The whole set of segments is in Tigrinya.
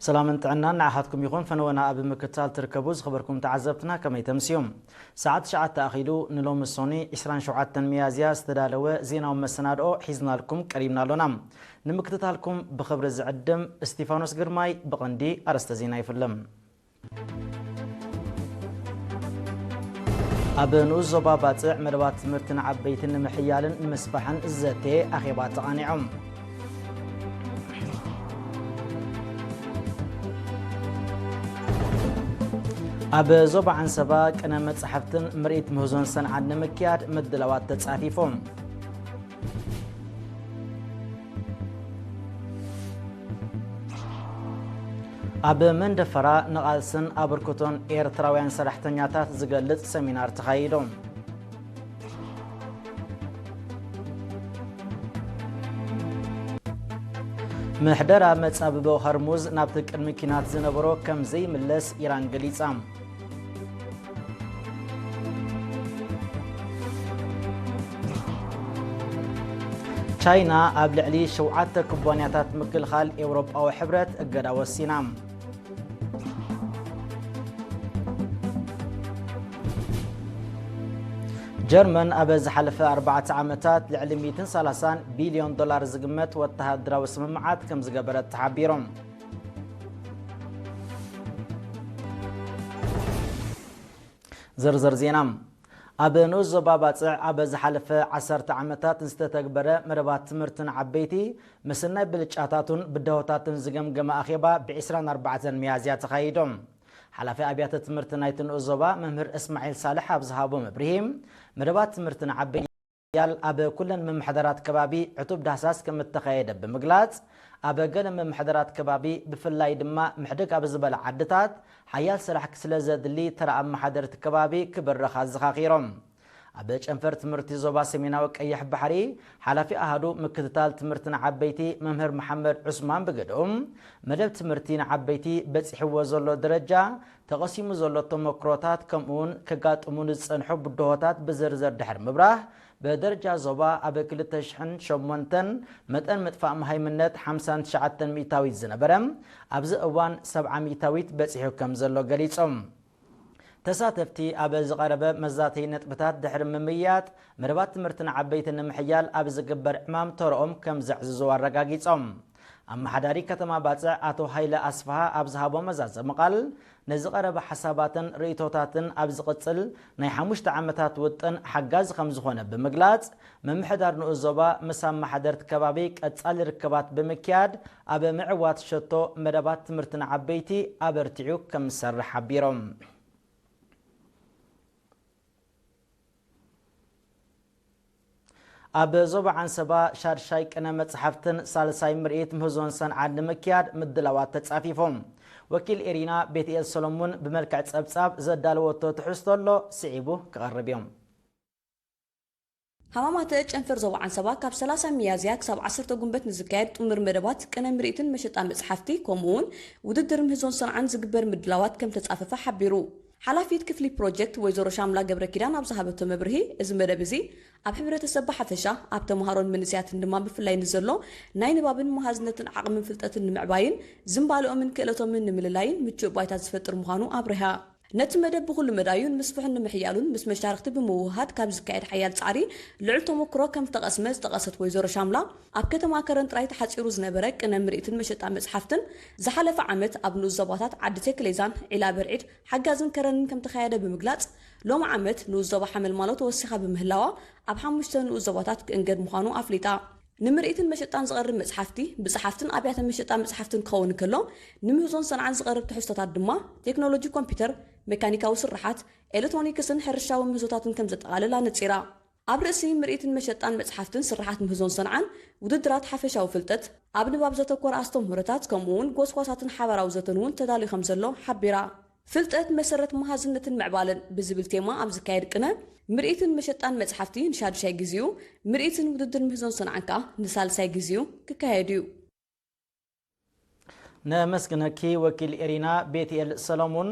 ሰላምን ጥዕናን ንዓኻትኩም ይኹን። ፈነወና ኣብ ምክታል ትርከቡ ዝኸበርኩም ተዓዘብትና ከመይ ተምስዮም? ሰዓት ትሽዓተ ኣኺሉ ንሎሚ ሶኒ ዕስራን ሸውዓተን ሚያዝያ ዝተዳለወ ዜናዊ መሰናድኦ ሒዝናልኩም ቀሪብና ኣሎና። ንምክትታልኩም ብኽብሪ ዝዕድም እስቲፋኖስ ግርማይ። ብቐንዲ ኣርእስተ ዜና ይፍልም። ኣብ ንኡስ ዞባ ባጽዕ መደባት ትምህርቲ ንዓበይትን ንምሕያልን ንምስፋሕን ዘተ ኣኼባ ተቓኒዖም። ኣብ ዞባ ዓንሰባ ቅነ መጻሕፍትን ምርኢት ምህዞን ሰንዓን ንምክያድ ምድላዋት ተጻፊፎም። ኣብ መንደፈራ ንቓልስን ኣበርክቶን ኤርትራውያን ሰራሕተኛታት ዝገልጽ ሰሚናር ተኻይዱ። ምሕደራ መጻብቦ ሆርሙዝ ናብቲ ቅድሚ ኲናት ዝነበሮ ከም ዘይምለስ ኢራን ገሊጻ። ቻይና ኣብ ልዕሊ ሸውዓተ ኩባንያታት ምክልኻል ኤውሮጳዊ ሕብረት እገዳ ወሲና። ጀርመን ኣብ ዝሓለፈ ኣርባዕተ ዓመታት ልዕሊ ሚእትን ሰላሳን ቢልዮን ዶላር ዝግመት ወተሃደራዊ ስምምዓት ከም ዝገበረት ተሓቢሮም። ዝርዝር ዜና። ኣብ ንኡስ ዞባ ባጽዕ ኣብ ዝሓለፈ ዓሰርተ ዓመታት ዝተተግበረ መደባት ትምህርትን ዓበይቲ ምስናይ ብልጫታቱን ብድሆታትን ዝገምገመ ኣኼባ ብ ዕስራን ኣርባዕተን ሚያዝያ ተኻይዶም። ሓላፊ ኣብያተ ትምህርቲ ናይቲ ንኡስ ዞባ መምህር እስማዒል ሳልሕ ኣብ ዝሃቦ መብርሂ፣ መደባት ትምህርትን ዓበይቲ ያል ኣብ ኩለን ምምሕዳራት ከባቢ ዕቱብ ዳህሳስ ከም እተኻየደ ብምግላጽ፣ ኣብ ገለ ምምሕዳራት ከባቢ ብፍላይ ድማ ምሕደግ ኣብ ዝበላ ዓድታት ሓያል ስራሕ ስለ ዘድሊ ተራ ኣመሓደርቲ ከባቢ ክብርኽ ኣዘኻኺሮም። ኣብ ጨንፈር ትምህርቲ ዞባ ሰሜናዊ ቀይሕ ባሕሪ ሓላፊ ኣሃዱ ምክትታል ትምህርቲ ንዓበይቲ መምህር መሓመድ ዑስማን ብገድኦም፣ መደብ ትምህርቲ ንዓበይቲ በጺሕዎ ዘሎ ደረጃ፣ ተቐሲሙ ዘሎ ተመክሮታት ከምኡውን ከጋጥሙ ንዝጸንሑ ብድሆታት ብዝርዝር ድሕሪ ምብራህ፣ ብደረጃ ዞባ ኣብ ክልተ ሽሕን ሸሞንተን መጠን ምጥፋእ መሃይምነት ሓምሳን ትሽዓተን ሚእታዊት ዝነበረ፣ ኣብዚ እዋን ሰብዓ ሚእታዊት በጺሑ ከም ዘሎ ገሊጾም። ተሳተፍቲ ኣብ ዝቐረበ መዛተዪ ነጥብታት ድሕሪ ምምይያጥ፣ መደባት ትምህርቲ ንዓበይቲ ንምሕያል ኣብ ዝግበር ዕማም ተርኦም ከም ዘዕዝዙ ኣረጋጊጾም። ኣመሓዳሪ ከተማ ባጽዕ ኣቶ ሃይለ ኣስፍሃ ኣብ ዝሃቦ መዛዘሚ ቃል፣ ንዝቐረበ ሓሳባትን ርእይቶታትን ኣብ ዝቕጽል ናይ ሓሙሽተ ዓመታት ውጥን ሓጋዚ ከም ዝኾነ ብምግላጽ፣ ምምሕዳር ንኡስ ዞባ ምስ ኣመሓደርቲ ከባቢ ቀጻሊ ርክባት ብምክያድ፣ ኣብ ምዕዋት ሸቶ መደባት ትምህርቲ ንዓበይቲ ኣበርቲዑ ከም ዝሰርሕ ሓቢሮም። ኣብ ዞባ ዓንሰባ ሻድሻይ ቅነ መጽሓፍትን ሳልሳይ ምርኢት ምህዞን ሰንዓን ንምክያድ ምድላዋት ተጻፊፎም። ወኪል ኤሪና ቤትኤል ሰሎሙን ብመልክዕ ጸብጻብ ዘዳለወቶ ትሕዝቶ ኣሎ፣ ስዒቡ ክቐርብ እዮም። ሃማማተ ጨንፈር ዞባ ዓንሰባ ካብ ሰላሳ ሚያዝያ ክሳብ ዓሰርተ ጉንበት ንዝካየድ ጥሙር መደባት ቅነ ምርኢትን መሸጣ መጽሓፍቲ ከምኡ እውን ውድድር ምህዞን ሰንዓን ዝግበር ምድላዋት ከም ተጻፈፈ ሓቢሩ። ሓላፊት ክፍሊ ፕሮጀክት ወይዘሮ ሻምላ ገብረ ኪዳን ኣብ ዝሃበቶ መብርሂ፣ እዚ መደብ እዚ ኣብ ሕብረተሰብ ብሓፈሻ ኣብ ተምሃሮን መንእሰያትን ድማ ብፍላይ ንዘሎ ናይ ንባብን መሃዝነትን ዓቕምን ፍልጠትን ንምዕባይን ዝንባልኦምን ክእለቶምን ንምልላይን ምቹእ ባይታ ዝፈጥር ምዃኑ ኣብሪሃ። ነቲ መደብ ብኹሉ መዳዩ ንምስፍሑን ንምሕያሉን ምስ መሻርኽቲ ብምውህሃድ ካብ ዝካየድ ሓያል ጻዕሪ ልዑል ተመክሮ ከም ዝተቐስመ ዝጠቐሰት ወይዘሮ ሻምላ፣ ኣብ ከተማ ከረን ጥራይ ተሓጺሩ ዝነበረ ቅነ ምርኢትን መሸጣ መጽሓፍትን ዝሓለፈ ዓመት ኣብ ንኡስ ዞባታት ዓዲ ቴክሌዛን ዒላ በርዒድ ሓጋዝን ከረንን ከም ተኻየደ ብምግላጽ፣ ሎሚ ዓመት ንኡስ ዞባ ሓመልማሎ ተወሲኻ ብምህላዋ ኣብ ሓሙሽተ ንኡስ ዞባታት ክእንገድ ምዃኑ ኣፍሊጣ። ንምርኢትን መሸጣን ዝቐርብ መጽሓፍቲ ብጸሓፍትን ኣብያተ መሸጣ መጽሓፍትን ክኸውን እንከሎ፣ ንምህዞን ሰንዓን ዝቐርብ ትሕዝቶታት ድማ ቴክኖሎጂ ኮምፒውተር፣ ሜካኒካዊ ስርሓት፣ ኤሌክትሮኒክስን ሕርሻዊ ምህዞታትን ከም ዘጠቓልል ኣነጺራ። ኣብ ርእሲ ምርኢትን መሸጣን መጽሓፍትን ስርሓት ምህዞን ሰንዓን ውድድራት ሓፈሻዊ ፍልጠት፣ ኣብ ንባብ ዘተኮረ ኣስተምህሮታት ከምኡ እውን ጎስጓሳትን ሓባራዊ ዘተን እውን ተዳልዩ ከም ዘሎ ሓቢራ። ፍልጠት መሰረት መሃዝነትን ምዕባለን ብዝብል ቴማ ኣብ ዝካየድ ቅነ ምርኢትን መሸጣን መጽሓፍቲ ንሻዱሻይ ግዜኡ፣ ምርኢትን ውድድር ምህዞን ሰንዓን ከኣ ንሳልሳይ ግዜኡ ክካየድ እዩ። ነመስግነኪ ወኪል ኤሪና ቤትኤል ሰሎሙን።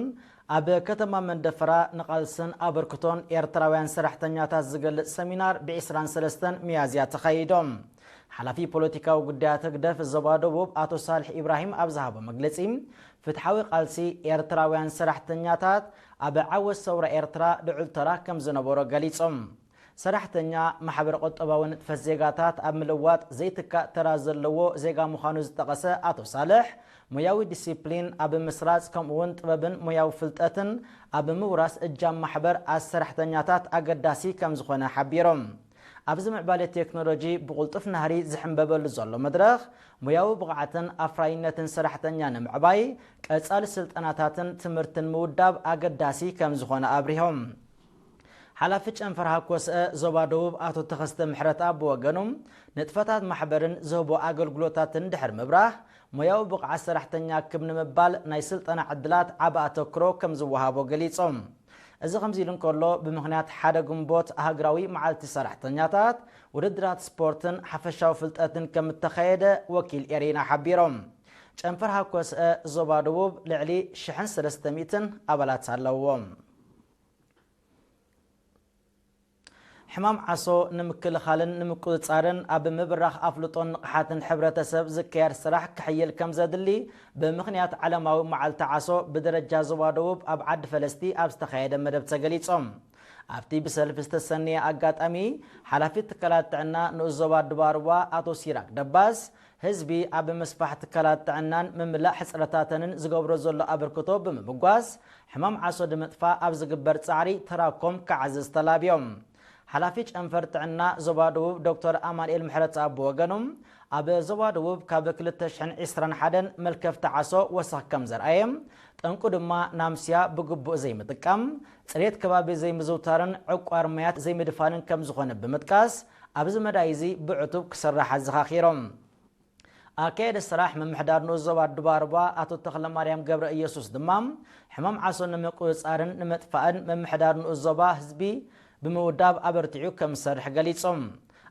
ኣብ ከተማ መንደፈራ ንቓልስን ኣበርክቶን ኤርትራውያን ሰራሕተኛታት ዝገልጽ ሰሚናር ብ ዕስራን ሰለስተን ሚያዝያ ተኻይዶም። ሓላፊ ፖለቲካዊ ጉዳያት ህግደፍ ዞባ ደቡብ ኣቶ ሳልሕ ኢብራሂም ኣብ ዝሃቦ መግለጺ፣ ፍትሓዊ ቃልሲ ኤርትራውያን ሰራሕተኛታት ኣብ ዓወት ሰውራ ኤርትራ ልዑል ተራ ከም ዝነበሮ ገሊጾም። ሰራሕተኛ ማሕበረ ቁጠባዊ ንጥፈት ዜጋታት ኣብ ምልዋጥ ዘይትካእ ተራ ዘለዎ ዜጋ ምዃኑ ዝጠቐሰ ኣቶ ሳልሕ፣ ሞያዊ ዲሲፕሊን ኣብ ምስራጽ ከምኡውን ጥበብን ሞያዊ ፍልጠትን ኣብ ምውራስ እጃም ማሕበር ኣሰራሕተኛታት ኣገዳሲ ከም ዝኾነ ሓቢሮም። ኣብዚ ምዕባለ ቴክኖሎጂ ብቕልጡፍ ናህሪ ዝሕንበበሉ ዘሎ መድረኽ፣ ሞያዊ ብቕዓትን ኣፍራይነትን ሰራሕተኛ ንምዕባይ ቀጻሊ ስልጠናታትን ትምህርትን ምውዳብ ኣገዳሲ ከም ዝኾነ ኣብሪሆም። ሓላፊ ጨንፈር ሃኮስአ ዞባ ደቡብ ኣቶ ተኸስተ ምሕረተኣብ ብወገኑ፣ ንጥፈታት ማሕበርን ዝህቦ ኣገልግሎታትን ድሕሪ ምብራህ፣ ሞያዊ ብቕዓት ሰራሕተኛ ክብ ንምባል ናይ ስልጠና ዕድላት ዓቢ ኣተክሮ ከም ዝወሃቦ ገሊጾም። እዚ ከምዚ ኢሉ እንከሎ፣ ብምኽንያት ሓደ ግንቦት ኣህግራዊ መዓልቲ ሰራሕተኛታት፣ ውድድራት ስፖርትን ሓፈሻዊ ፍልጠትን ከም እተኻየደ ወኪል ኤሪና ሓቢሮም። ጨንፈር ሃኮስአ ዞባ ደቡብ ልዕሊ ሽሕን ሰለስተ ሚእትን ኣባላት ኣለዎም። ሕማም ዓሶ ንምክልኻልን ንምቁጽጻርን ኣብ ምብራኽ ኣፍልጦን ንቕሓትን ሕብረተሰብ ዝካየድ ስራሕ ክሕይል ከም ዘድሊ ብምኽንያት ዓለማዊ መዓልቲ ዓሶ ብደረጃ ዞባ ደቡብ ኣብ ዓዲ ፈለስቲ ኣብ ዝተኻየደ መደብ ተገሊጾም። ኣብቲ ብሰልፊ ዝተሰነየ ኣጋጣሚ፣ ሓላፊ ትካላት ጥዕና ንኡስ ዞባ ድባርዋ ኣቶ ሲራክ ደባስ፣ ህዝቢ ኣብ ምስፋሕ ትካላት ጥዕናን ምምላእ ሕጽረታተንን ዝገብሮ ዘሎ ኣበርክቶ ብምምጓስ፣ ሕማም ዓሶ ንምጥፋእ ኣብ ዝግበር ጻዕሪ ተራኮም ክዓዝዝ ተላብዮም። ሓላፊ ጨንፈር ጥዕና ዞባ ደቡብ ዶክተር ኣማኑኤል ምሕረተኣብ ብወገኑ፣ ኣብ ዞባ ደቡብ ካብ ክልተ ሽሕን ዕስራን ሓደን መልከፍቲ ዓሶ ወሰኽ ከም ዘርኣየ፣ ጠንቁ ድማ ናምስያ ብግቡእ ዘይምጥቃም፣ ጽሬት ከባቢ ዘይምዝውታርን ዕቋር ማያት ዘይምድፋንን ከም ዝኾነ ብምጥቃስ፣ ኣብዚ መዳይ እዚ ብዕቱብ ክስራሕ ኣዘኻኺሮም። ኣካየዲ ስራሕ ምምሕዳር ንኡስ ዞባ ዱባርባ ኣቶ ተኽለማርያም ገብረ ኢየሱስ ድማ፣ ሕማም ዓሶ ንምቁጽጻርን ንምጥፋእን ምምሕዳር ንኡስ ዞባ ህዝቢ ብምውዳብ ኣበርቲዑ ከም ዝሰርሕ ገሊጾም።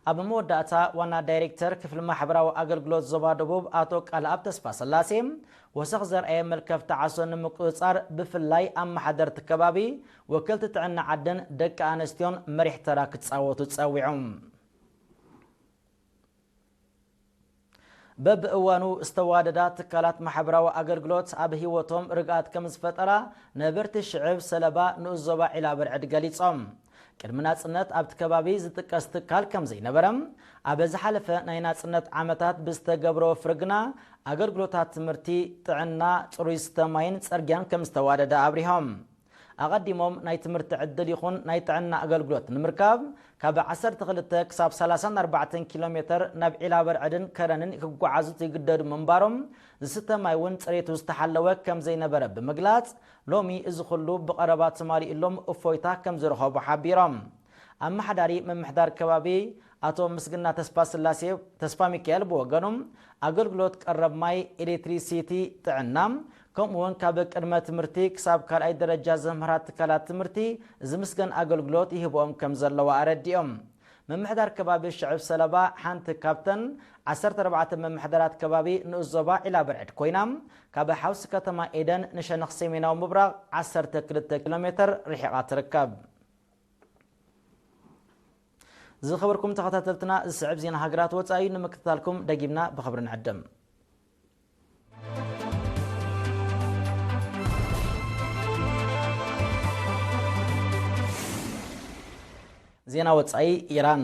ኣብ መወዳእታ ዋና ዳይሬክተር ክፍሊ ማሕበራዊ ኣገልግሎት ዞባ ደቡብ ኣቶ ቃልኣብ ተስፋ ስላሴ፣ ወሰኽ ዘርኣየ መልከፍቲ ዓሶ ንምቁጽጻር ብፍላይ ኣመሓደርቲ ከባቢ፣ ወከልቲ ጥዕና ዓድን ደቂ ኣንስትዮን መሪሕ ተራ ክጻወቱ ጸዊዖም። በብእዋኑ ዝተዋደዳ ትካላት ማሕበራዊ ኣገልግሎት ኣብ ህይወቶም ርግኣት ከም ዝፈጠራ ነበርቲ ሽዕብ ሰለባ ንኡስ ዞባ ዒላ በርዕድ ገሊጾም። ቅድሚ ናጽነት ኣብቲ ከባቢ ዝጥቀስ ትካል ከም ዘይነበረ፣ ኣብ ዝሓለፈ ናይ ናጽነት ዓመታት ብዝተገብረ ወፍሪ ግና ኣገልግሎታት ትምህርቲ፣ ጥዕና፣ ጽሩይ ዝስተ ማይን ጽርግያን ከም ዝተዋደደ ኣብሪሆም። ኣቐዲሞም ናይ ትምህርቲ ዕድል ይኹን ናይ ጥዕና ኣገልግሎት ንምርካብ ካብ ዓሰርተ ክልተ ክሳብ ሰላሳን ኣርባዕተን ኪሎ ሜተር ናብ ዒላ በርዕድን ከረንን ክጓዓዙ ይግደዱ ምንባሮም፣ ዝስተ ማይ እውን ጽሬቱ ዝተሓለወ ከም ዘይነበረ ብምግላጽ፣ ሎሚ እዚ ኩሉ ብቐረባ ተማሊኡሎም እፎይታ ከም ዝረኸቡ ሓቢሮም። ኣመሓዳሪ ምምሕዳር ከባቢ ኣቶ ምስግና ተስፋ ስላሴ ተስፋ ሚካኤል ብወገኑ፣ ኣገልግሎት ቀረብ ማይ፣ ኤሌክትሪሲቲ፣ ጥዕና፣ ከምኡ እውን ካብ ቅድመ ትምህርቲ ክሳብ ካልኣይ ደረጃ ዘምህራ ትካላት ትምህርቲ ዝምስገን ኣገልግሎት ይህብኦም ከም ዘለዋ ኣረዲኦም። ምምሕዳር ከባቢ ሽዕብ ሰለባ ሓንቲ ካብተን ዓሰርተ ኣርባዕተ ምምሕዳራት ከባቢ ንኡስ ዞባ ዒላ በርዕድ ኮይና፣ ካብ ሓውሲ ከተማ ኤደን ንሸነኽ ሰሜናዊ ምብራቕ ዓሰርተ ክልተ ኪሎ ሜተር ርሒቓ ትርከብ። ዝኸበርኩም ተኸታተልትና፣ ዝስዕብ ዜና ሃገራት ወጻኢ ንምክትታልኩም ደጊምና ብኽብሪ ንዕድም። ዜና ወጻኢ። ኢራን፣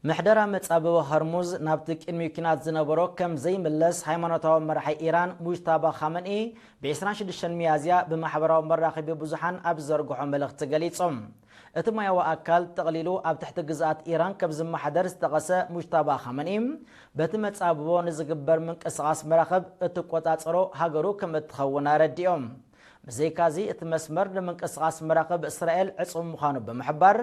ምሕደራ መጻብቦ ሆርሙዝ ናብቲ ቅድሚ ኲናት ዝነበሮ ከም ዘይምለስ ሃይማኖታዊ መራሒ ኢራን ሙጅታባ ኻመንኢ ብ ዕስራን ሽዱሽተን ሚያዝያ ብማሕበራዊ መራኸቢ ብዙሓን ኣብ ዝዘርግሖ መልእኽቲ ገሊጾም። እቲ ማያዊ ኣካል ጠቕሊሉ ኣብ ትሕቲ ግዝኣት ኢራን ከም ዝመሓደር ዝጠቐሰ ሙጅታባ ኻመንኢ፣ በቲ መጻብቦ ንዝግበር ምንቅስቓስ መራኽብ እትቆጻጸሮ ሃገሩ ከም እትኸውን ኣረዲኦም። ብዘይካዚ፣ እቲ መስመር ንምንቅስቓስ መራኽብ እስራኤል ዕጹው ምዃኑ ብምሕባር፣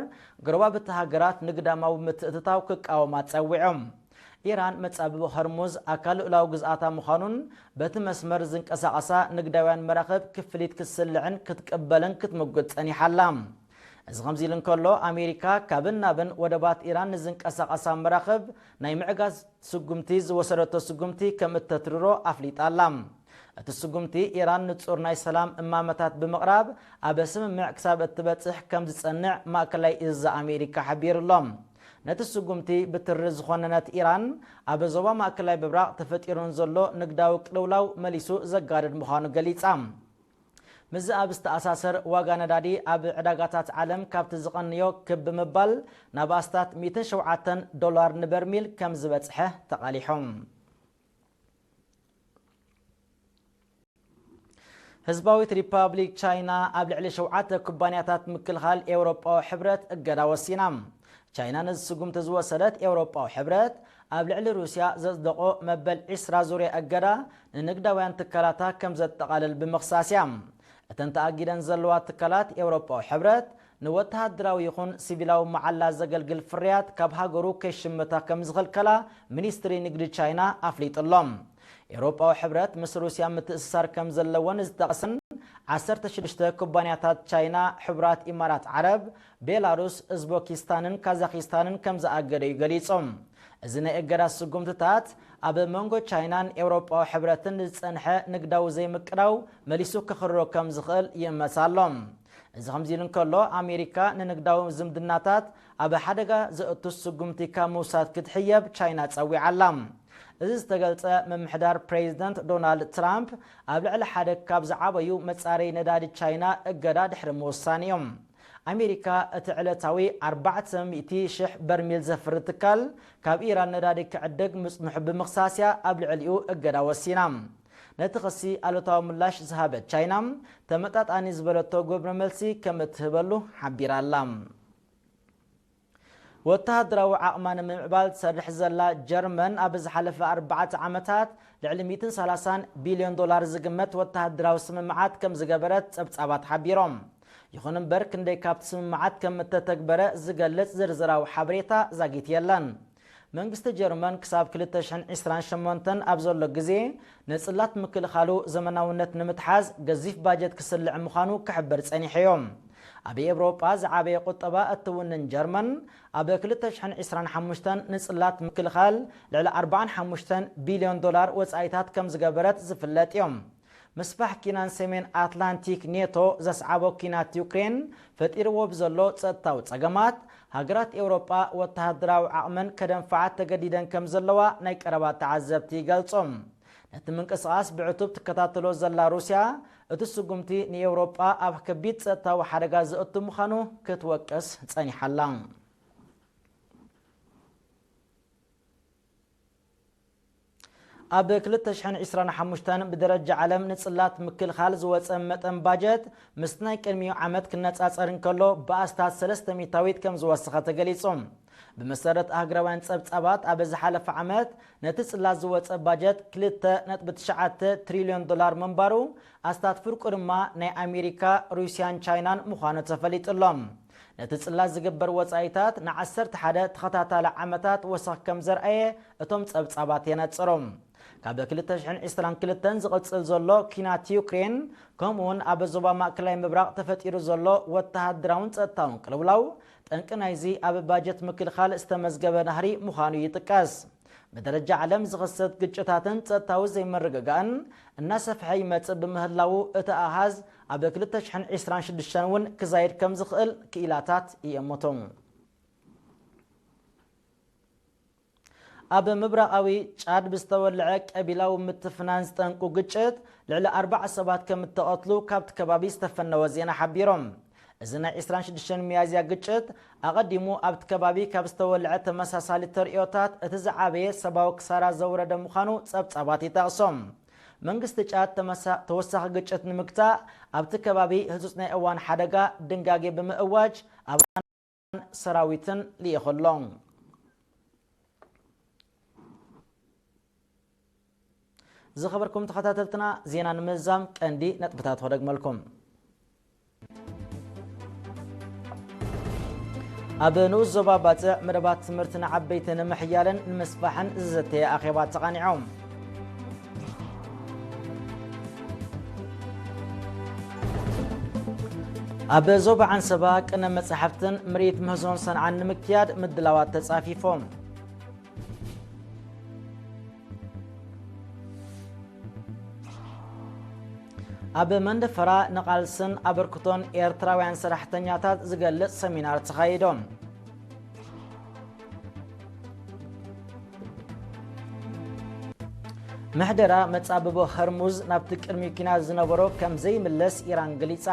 ጎረባብቲ ሃገራት ንግዳማዊ ምትእትታው ክቃወማ ጸዊዖም። ኢራን መጻብቦ ሆርሙዝ ኣካል ልኡላዊ ግዝኣታ ምዃኑን በቲ መስመር ዝንቀሳቐሳ ንግዳውያን መራኽብ ክፍሊት ክትስልዕን ክትቅበልን ክትምጉት ጸኒሓ ኣላ። እዚ ከምዚ ኢሉ እንከሎ፣ ኣሜሪካ ካብን ናብን ወደባት ኢራን ንዝንቀሳቐሳ መራኽብ ናይ ምዕጋዝ ስጉምቲ ዝወሰደቶ ስጉምቲ ከም እተትርሮ ኣፍሊጣ ኣላ። እቲ ስጉምቲ፣ ኢራን ንጹር ናይ ሰላም እማመታት ብምቕራብ ኣብ ስምምዕ ክሳብ እትበጽሕ ከም ዝጸንዕ ማእከላይ እዝ ኣሜሪካ ሓቢሩ ኣሎ። ነቲ ስጉምቲ ብትሪ ዝኾነነት ኢራን፣ ኣብ ዞባ ማእከላይ ምብራቕ ተፈጢሩ ንዘሎ ንግዳዊ ቅልውላው መሊሱ ዘጋድድ ምዃኑ ገሊጻ። ምስዚ ኣብ ዝተኣሳሰር፣ ዋጋ ነዳዲ ኣብ ዕዳጋታት ዓለም ካብቲ ዝቐንዮ ክብ ብምባል ናብ ኣስታት ሚእትን ሸውዓተን ዶላር ንበርሚል ከም ዝበጽሐ ተቓሊሖም። ህዝባዊት ሪፓብሊክ ቻይና ኣብ ልዕሊ ሸውዓተ ኩባንያታት ምክልኻል ኤውሮጳዊ ሕብረት እገዳ ወሲና። ቻይና ነዚ ስጉምቲ ዝወሰደት፣ ኤውሮጳዊ ሕብረት ኣብ ልዕሊ ሩስያ ዘጽደቖ መበል ዒስራ ዙርያ እገዳ ንንግዳውያን ትካላታ ከም ዘጠቓልል ብምኽሳስ እያ። እተን ተኣጊደን ዘለዋ ትካላት ኤውሮጳዊ ሕብረት፣ ንወተሃደራዊ ይኹን ሲቪላዊ መዓላ ዘገልግል ፍርያት ካብ ሃገሩ ከይሽምታ ከም ዝኸልከላ ሚኒስትሪ ንግዲ ቻይና ኣፍሊጡ ኣሎ። ኤውሮጳዊ ሕብረት ምስ ሩስያ ምትእስሳር ከም ዘለወን ዝጠቐሰን ዓሰርተ ሽዱሽተ ኩባንያታት ቻይና፣ ሕቡራት ኢማራት ዓረብ፣ ቤላሩስ፣ ኡዝበኪስታንን ካዛኺስታንን ከም ዝኣገደ እዩ ገሊጹ። እዚ ናይ እገዳ ስጉምትታት፣ ኣብ መንጎ ቻይናን ኤውሮጳዊ ሕብረትን ዝጸንሐ ንግዳዊ ዘይምቅዳው መሊሱ ከኽርሮ ከም ዝኽእል ይእመት ኣሎ። እዚ ከምዚ ኢሉ እንከሎ፣ ኣሜሪካ ንንግዳዊ ዝምድናታት ኣብ ሓደጋ ዘእቱ ስጉምቲ ካብ ምውሳድ ክትሕየብ ቻይና ጸዊዓ ኣላ። እዚ ዝተገልጸ፣ ምምሕዳር ፕሬዚደንት ዶናልድ ትራምፕ ኣብ ልዕሊ ሓደ ካብ ዝዓበዩ መጻረዪ ነዳዲ ቻይና እገዳ ድሕሪ ምውሳን እዩ። ኣሜሪካ እቲ ዕለታዊ ኣርባዕተ ሚእቲ ሽሕ በርሚል ዘፍሪ ትካል፣ ካብ ኢራን ነዳዲ ክዕድግ ምጽንሑ ብምኽሳስ እያ ኣብ ልዕሊኡ እገዳ ወሲና። ነቲ ክሲ ኣሉታዊ ምላሽ ዝሃበት ቻይና፣ ተመጣጣኒ ዝበለቶ ግብረ መልሲ ከም እትህበሉ ሓቢራ ኣላ። ወተሃደራዊ ዓቕማ ንምምዕባል ትሰርሕ ዘላ ጀርመን፣ ኣብ ዝሓለፈ ኣርባዕተ ዓመታት ልዕሊ ሚእትን ሰላሳን ቢልዮን ዶላር ዝግመት ወተሃደራዊ ስምምዓት ከም ዝገበረት ጸብጻባት ሓቢሮም። ይኹን እምበር፣ ክንደይ ካብቲ ስምምዓት ከም እተተግበረ ዝገልጽ ዝርዝራዊ ሓበሬታ ዛጊት የለን። መንግስቲ ጀርመን ክሳብ ክልተ ሽሕን ዕስራን ሸሞንተን ኣብ ዘሎ ግዜ፣ ንጽላት ምክልኻሉ ዘመናውነት ንምትሓዝ ገዚፍ ባጀት ክስልዕ ምዃኑ ክሕብር ጸኒሑ እዩ። ኣብ ኤውሮጳ ዝዓበየ ቁጠባ እትውንን ጀርመን፣ ኣብ ክልተ ሽሕን ዕስራን ሓሙሽተን ንጽላት ምክልኻል ልዕሊ ኣርባዓን ሓሙሽተን ቢልዮን ዶላር ወጻኢታት ከም ዝገበረት ዝፍለጥ እዩ። ምስፋሕ ኪናን ሰሜን ኣትላንቲክ ኔቶ ዘስዓቦ ኪናት ዩክሬን ፈጢርዎ ብዘሎ ጸጥታዊ ጸገማት፣ ሃገራት ኤውሮጳ ወተሃደራዊ ዓቕመን ከደንፍዓ ተገዲደን ከም ዘለዋ ናይ ቀረባ ተዓዘብቲ ይገልጹ። ነቲ ምንቅስቓስ ብዕቱብ ትከታተሎ ዘላ ሩስያ፣ እቲ ስጉምቲ ንኤውሮጳ ኣብ ከቢድ ጸጥታዊ ሓደጋ ዘእቱ ምዃኑ ክትወቅስ ጸኒሓ ኣላ። ኣብ ክልተ ሽሕን ዕስራን ሓሙሽተን ብደረጃ ዓለም ንጽላት ምክልኻል ዝወጸ መጠን ባጀት ምስቲ ናይ ቅድሚኡ ዓመት ክነጻጸር እንከሎ ብኣስታት ሰለስተ ሚእታዊት ከም ዝወሰኸ ተገሊጹ። ብመሰረት ኣህጉራውያን ጸብጻባት፣ ኣብ ዝሓለፈ ዓመት ነቲ ጽላት ዝወጸ ባጀት ክልተ ነጥቢ ትሽዓተ ትሪልዮን ዶላር ምንባሩ፣ ኣስታት ፍርቁ ድማ ናይ ኣሜሪካ፣ ሩስያን ቻይናን ምዃኑ ተፈሊጡ ኣሎ። ነቲ ጽላት ዝግበር ወጻኢታት ንዓሰርተ ሓደ ተኸታታሊ ዓመታት ወሰኽ ከም ዘርኣየ እቶም ጸብጻባት የነጽሩ። ካብ ክልተ ሽሕን ዕስራን ክልተን ዝቕጽል ዘሎ ኲናት ዩክሬን፣ ከምኡውን ኣብ ዞባ ማእከላይ ምብራቕ ተፈጢሩ ዘሎ ወተሃደራውን ጸጥታውን ቅልውላው፣ ጠንቂ ናይዚ ኣብ ባጀት ምክልኻል ዝተመዝገበ ናህሪ ምዃኑ ይጥቀስ። ብደረጃ ዓለም ዝኽሰት ግጭታትን ጸጥታዊ ዘይምርግጋእን እናሰፍሐ ይመጽእ ብምህላዉ፣ እቲ ኣሃዝ ኣብ ክልተ ሽሕን ዕስራን ሽዱሽተን እውን ክዛይድ ከም ዝኽእል ክኢላታት ይእምቱ። ኣብ ምብራቓዊ ጫድ ብዝተወልዐ ቀቢላዊ ምትፍናን ዝጠንቁ ግጭት፣ ልዕሊ ኣርባዓ ሰባት ከም እተቐትሉ ካብቲ ከባቢ ዝተፈነወ ዜና ሓቢሮም። እዚ ናይ ዕስራን ሽዱሽተን ሚያዝያ ግጭት፣ ኣቐዲሙ ኣብቲ ከባቢ ካብ ዝተወልዐ ተመሳሳሊ ተርእዮታት እቲ ዝዓበየ ሰብኣዊ ክሳራ ዘውረደ ምዃኑ ጸብጻባት ይጠቕሶም። መንግስቲ ጫድ ተመሳ-፣ ተወሳኺ ግጭት ንምግታእ ኣብቲ ከባቢ ህጹጽ ናይ እዋን ሓደጋ ድንጋጌ ብምእዋጅ፣ ኣብ ሰራዊትን ልኢኹ ኣሎ። ዝኸበርኩም ተኸታተልትና፣ ዜና ንምዝዛም ቀንዲ ነጥብታት ክደግመልኩም። ኣብ ንኡስ ዞባ ባጽዕ መደባት ትምህርቲ ንዓበይቲ ንምሕያልን ንምስፋሕን ዝዘተየ ኣኼባ ተቓኒዖም። ኣብ ዞባ ዓንሰባ ቅነ መጻሕፍትን ምርኢት ምህዞን ሰንዓን ንምክያድ ምድላዋት ተጻፊፎም። ኣብ መንደፈራ ንቓልስን ኣበርክቶን ኤርትራውያን ሰራሕተኛታት ዝገልጽ ሰሚናር ተኻይዶም። ምሕደራ መጻብቦ ሆርሙዝ ናብቲ ቅድሚ ኲናት ዝነበሮ ከም ዘይምለስ ኢራን ገሊጻ።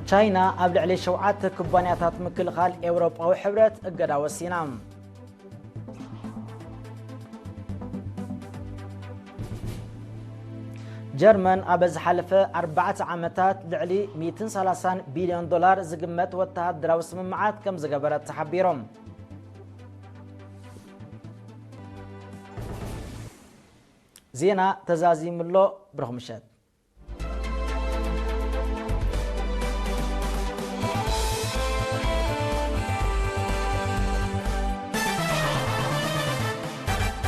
ቻይና ኣብ ልዕሊ ሸውዓተ ኩባንያታት ምክልኻል ኤውሮጳዊ ሕብረት እገዳ ወሲና። ጀርመን ኣብ ዝሓለፈ ኣርባዕተ ዓመታት ልዕሊ ሚእትን ሰላሳን ቢልዮን ዶላር ዝግመት ወተሃደራዊ ስምምዓት ከም ዝገበረት ተሓቢሮም። ዜና ተዛዚሙ ኣሎ። ብሩኽ ምሸት።